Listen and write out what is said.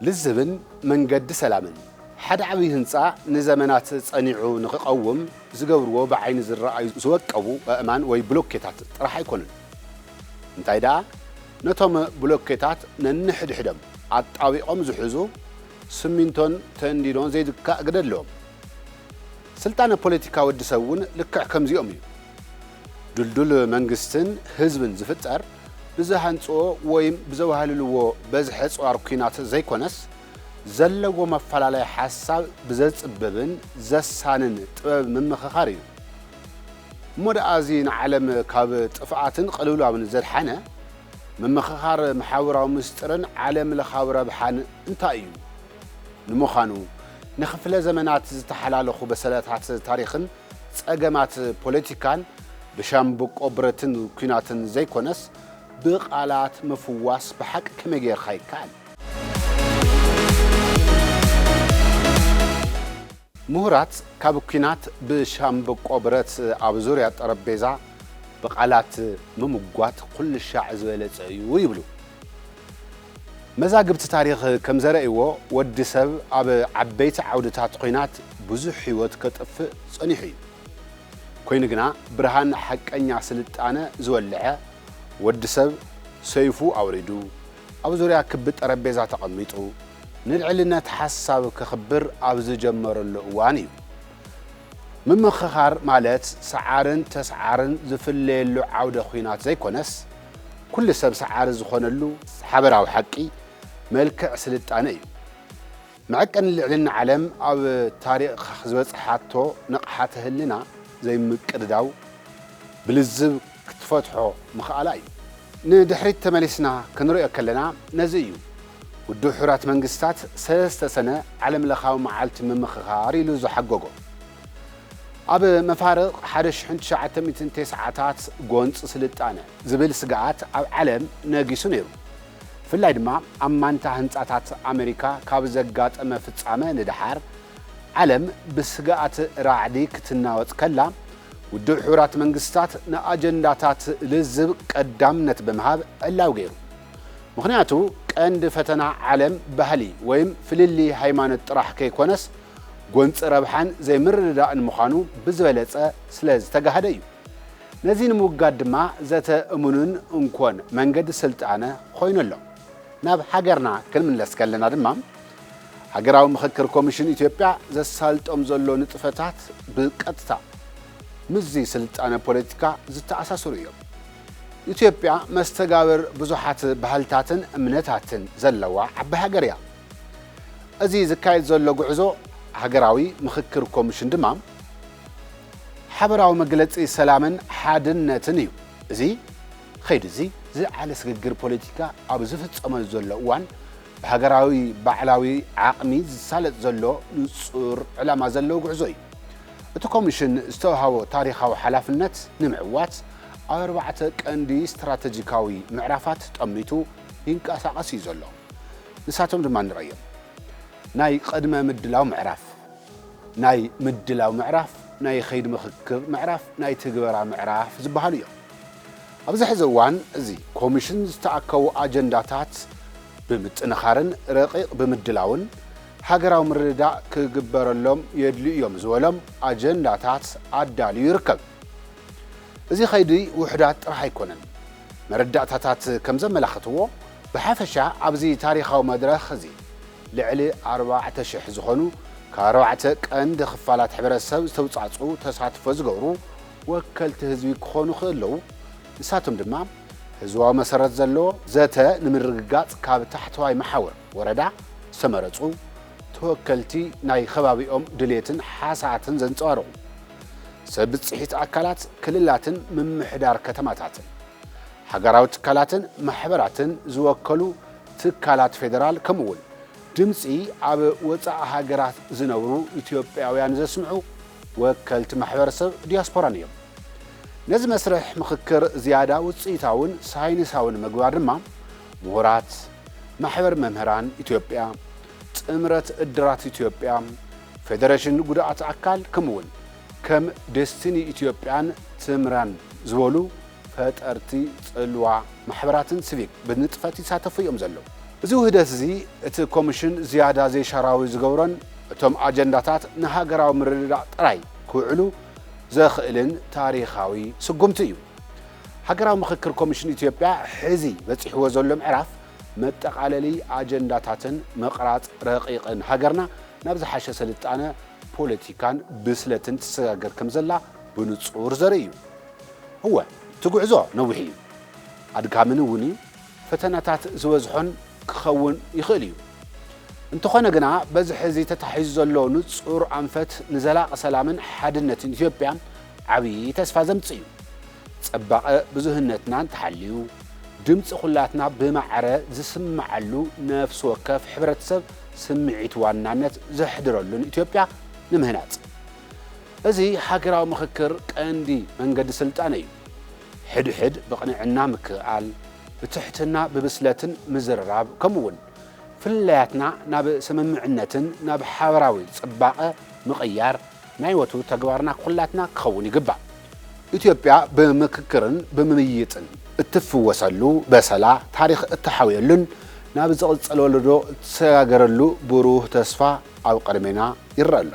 ልዝብን መንገዲ ሰላምን። ሓደ ዓብዪ ህንጻ ንዘመናት ጸኒዑ ንኽቐውም ዝገብርዎ ብዓይኒ ዝረኣዩ ዝወቀቡ ኣእማን ወይ ብሎኬታት ጥራሕ ኣይኮኑን። እንታይ ደኣ፣ ነቶም ብሎኬታት ነንሕድሕዶም ኣጣቢቖም ዝሕዙ ስሚንቶን ተንዲኖን ዘይድካእ ግደ ኣለዎም። ስልጣነ ፖለቲካ ወዲ ሰብ እውን ልክዕ ከምዚኦም እዩ። ድልዱል መንግስትን ህዝብን ዝፍጠር ብዝሃንጽዎ ወይም ብዘዋህልልዎ በዝሒ ኣጽዋር ኲናት ዘይኮነስ፣ ዘለዎ መፈላለይ ሓሳብ ብዘጽብብን ዘሳንን ጥበብ ምምኽኻር እዩ። እሞ ደኣ እዚ ንዓለም ካብ ጥፍኣትን ቅልውላውን ዘድሓነ ምምኽኻር መሓውራዊ ምስጢርን ዓለም ለኻዊ ረብሓን እንታይ እዩ? ንምዃኑ፣ ንኽፍለ ዘመናት ዝተሓላለኹ በሰላታት ታሪኽን ጸገማት ፖለቲካን ብሻምብቆ ብረትን ኲናትን ዘይኮነስ፣ ብቓላት ምፍዋስ ብሓቂ ከመይ ጌርካ ይከኣል? ምሁራት ካብ ኲናት ብሻምብቆ ብረት ኣብ ዙርያ ጠረጴዛ ብቓላት ምምጓት ኩሉ ሻዕ ዝበለጸ እዩ ይብሉ። መዛግብቲ ታሪኽ ከም ዘርእይዎ፣ ወዲ ሰብ ኣብ ዓበይቲ ዓውድታት ኲናት ብዙሕ ህይወት ከጥፍእ ጸኒሑ እዩ። ኮይኑ ግና፣ ብርሃን ሓቀኛ ስልጣነ ዝወልዐ፣ ወዲ ሰብ ሰይፉ ኣውሪዱ፣ ኣብ ዙርያ ክቢ ጠረጴዛ ተቐሚጡ፣ ንልዕልነት ሓሳብ ከኽብር ኣብ ዝጀመረሉ እዋን እዩ። ምምኽኻር ማለት ሰዓርን ተስዓርን ዝፍለየሉ ዓውደ ኲናት ዘይኮነስ፣ ኩሉ ሰብ ሰዓሪ ዝኾነሉ ሓበራዊ ሓቂ፣ መልክዕ ስልጣነ እዩ። መዐቀኒ ልዕልና ዓለም ኣብ ታሪኽ ዝበጽሓቶ ንቕሓተ ህልና ዘይምቅድዳው፣ ብልዝብ ክትፈትሖ ምኽኣላ እዩ። ንድሕሪት ተመሊስና ክንሪኦ ከለና፣ ነዚ እዩ ውድብ ሕቡራት መንግስታት ሰለስተ ሰነ ዓለም ለኻዊ መዓልቲ ምምኽኻር ኢሉ ዝሓጎጎ። ኣብ መፋርቕ ሓደ ሽሕን ትሽዓተ ሚእትን ተስዓታት ጎንጺ ስልጣነ ዝብል ስግኣት ኣብ ዓለም ነጊሱ ነይሩ። ብፍላይ ድማ ኣብ ማንታ ህንጻታት ኣመሪካ ካብ ዘጋጠመ ፍጻመ ንደሓር፣ ዓለም ብስግኣት ራዕዲ ክትናወጽ ከላ፣ ውድብ ሕቡራት መንግስታት ንኣጀንዳታት ልዝብ ቀዳምነት ብምሃብ ዕላዊ ገይሩ። ምኽንያቱ፣ ቀንዲ ፈተና ዓለም ባህሊ ወይም ፍልልይ ሃይማኖት ጥራሕ ከይኮነስ፣ ጎንጺ ረብሓን ዘይምርድዳእን ምዃኑ ብዝበለጸ ስለ ዝተጋህደ እዩ። ነዚ ንምውጋድ ድማ ዘተ እሙንን እንኮን መንገዲ ስልጣነ ኮይኑ ኣሎ። ናብ ሃገርና ክንምለስ ከለና ድማ፣ ሃገራዊ ምኽክር ኮሚሽን ኢትዮጵያ ዘሳልጦም ዘሎ ንጥፈታት ብቀጥታ ምስዚ ስልጣነ ፖለቲካ ዝተኣሳሰሩ እዮም። ኢትዮጵያ መስተጋብር ብዙሓት ባህልታትን እምነታትን ዘለዋ ዓባይ ሃገር እያ። እዚ ዝካየድ ዘሎ ጉዕዞ ሃገራዊ ምኽክር ኮሚሽን ድማ ሓበራዊ መግለጺ ሰላምን ሓድነትን እዩ። እዚ ኸይዲ እዚ ዝለዓለ ስግግር ፖለቲካ ኣብ ዝፍጸመሉ ዘሎ እዋን፣ ብሃገራዊ ባዕላዊ ዓቕሚ ዝሳለጥ ዘሎ ንጹር ዕላማ ዘለዎ ጉዕዞ እዩ። እቲ ኮሚሽን ዝተውሃቦ ታሪኻዊ ሓላፍነት ንምዕዋት፣ ኣብ ኣርባዕተ ቀንዲ ስትራተጂካዊ ምዕራፋት ጠሚቱ ይንቀሳቐስ እዩ ዘሎ። ንሳቶም ድማ ንረእዮም። ናይ ቅድመ ምድላው ምዕራፍ፣ ናይ ምድላው ምዕራፍ፣ ናይ ኸይዲ ምኽክር ምዕራፍ፣ ናይ ትግበራ ምዕራፍ ዝበሃሉ እዮም። ኣብዚ ሕዚ እዋን እዚ ኮሚሽን ዝተኣከቡ ኣጀንዳታት ብምጥንኻርን ረቂቕ ብምድላውን ሃገራዊ ምርድዳእ ክግበረሎም የድልዩ እዮም ዝበሎም ኣጀንዳታት ኣዳልዩ ይርከብ። እዚ ኸይዲ ውሑዳት ጥራሕ ኣይኮነን። መረዳእታታት ከም ዘመላኽትዎ፣ ብሓፈሻ ኣብዚ ታሪኻዊ መድረኽ እዚ ልዕሊ ኣርባዕተ ሽሕ ዝኾኑ ካብ ኣርባዕተ ቀንዲ ክፋላት ሕብረተሰብ ዝተውጻጽኡ ተሳትፎ ዝገብሩ ወከልቲ ህዝቢ ክኾኑ ክእለዉ፣ ንሳቶም ድማ ህዝባዊ መሰረት ዘለዎ ዘተ ንምርግጋጽ ካብ ታሕተዋይ መሓውር ወረዳ ዝተመረጹ ተወከልቲ ናይ ከባቢኦም ድሌትን ሓሳትን ዘንጸባርቑ ሰብ ብጽሒት ኣካላት ክልላትን ምምሕዳር ከተማታትን፣ ሃገራዊ ትካላትን ማሕበራትን ዝወከሉ ትካላት ፌደራል፣ ከምኡ'ውን ድምጺ ኣብ ወጻኢ ሃገራት ዝነብሩ ኢትዮጵያውያን ዘስምዑ ወከልቲ ማሕበረሰብ ዲያስፖራን እዮም። ነዚ መስርሕ ምኽክር ዝያዳ ውጽኢታውን ሳይንሳውን ንምግባር ድማ፣ ምሁራት፣ ማሕበር መምህራን ኢትዮጵያ፣ ጥምረት እድራት ኢትዮጵያ፣ ፌደሬሽን ጉዳኣት ኣካል፣ ከምኡ'ውን ከም ዴስቲኒ ኢትዮጵያን ትምራን ዝበሉ ፈጠርቲ ጽልዋ ማሕበራትን ሲቪክ ብንጥፈት ይሳተፉ እዮም ዘለዉ። እዚ ውህደት እዚ እቲ ኮሚሽን ዝያዳ ዘይሻራዊ ዝገብሮን እቶም ኣጀንዳታት ንሃገራዊ ምርድዳእ ጥራይ ክውዕሉ ዘኽእልን ታሪኻዊ ስጉምቲ እዩ። ሃገራዊ ምኽክር ኮሚሽን ኢትዮጵያ ሕዚ በጺሕዎ ዘሎ ምዕራፍ መጠቓለሊ ኣጀንዳታትን ምቕራጽ ረቂቕን ሃገርና ናብ ዝሓሸ ስልጣነ ፖለቲካን ብስለትን ትሰጋገር ከም ዘላ ብንጹር ዘርኢ እዩ። እወ፣ እቲ ጉዕዞ ነዊሕ እዩ፣ ኣድካምን እውን እዩ። ፈተናታት ዝበዝሖን ክኸውን ይኽእል እዩ። እንተኾነ ግና፣ በዚ ሕዚ ተታሒዙ ዘሎ ንጹር ኣንፈት ንዘላቒ ሰላምን ሓድነትን ኢትዮጵያ ዓብዪ ተስፋ ዘምጽእ እዩ። ጽባቐ ብዙህነትና እንተሓልዩ፣ ድምፂ ኩላትና ብማዕረ ዝስምዓሉ፣ ነፍሲ ወከፍ ሕብረተሰብ ስምዒት ዋናነት ዘሕድረሉን ኢትዮጵያ ንምህናፅ። እዚ ሃገራዊ ምኽክር ቀንዲ መንገዲ ስልጣነ እዩ። ሕድሕድ ብቕንዕና ምክእኣል፣ ብትሕትና ብብስለትን ምዝርራብ፣ ከምኡ እውን ፍልልያትና ናብ ስምምዕነትን ናብ ሓበራዊ ጽባቐ ምቕያር ናይ ወትሩ ተግባርና ኩላትና ክኸውን ይግባእ። ኢትዮጵያ ብምክክርን ብምምይጥን እትፍወሰሉ በሰላ፣ ታሪኽ እተሓውየሉን ናብ ዝቕጽል ወለዶ እትሰጋገረሉ ብሩህ ተስፋ ኣብ ቅድሜና ይረአ ኣሎ።